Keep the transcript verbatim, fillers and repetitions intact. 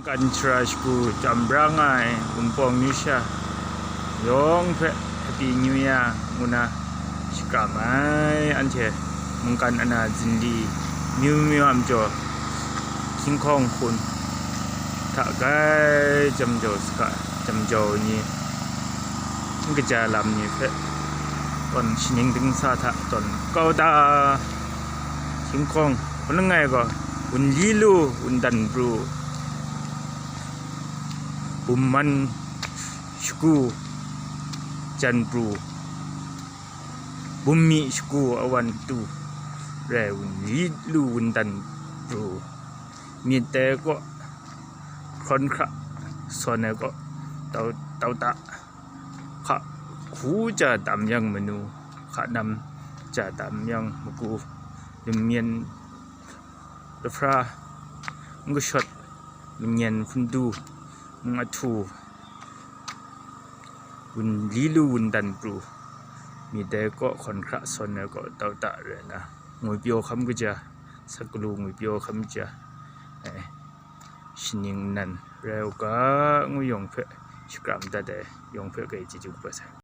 Kan shara shagu chyam bra nga ai Wunpawng amyu sha yawng hpe Happy New Year ngu na shakram ai. Anhte mungkan ana zinli myu myu a majaw, hkying hkawng hkun hta grai jam jau saga, jam jau ni, n kaja lam ni hpe tawn shaning dingsa hta tawn kau da. Hkying hkawng hkun langai gaw, wunli lu, wundan pru, bumman shagu jan pru, bummi shagu awan tu rai, wunli lu, wundan pru, myit dai kaw hkrawn hkra sawn ai kaw tau, tau ta, hka hku ja tam yang manu, hka nam ja tam yang magu, lamyen lahpra n kashawt, manyan hpundu n ahtu, wunli lu, wundan pru, myit dai kaw hkrawn hkra sawn ai kaw tau ta rai na, ngwipyaw hkam kaja, saklu ngwipyaw hkam kaja, eh, shaning nan rai u ga, ngu yawng hpe shakram dat ai, yawng hpe kai chyeju kaba sai.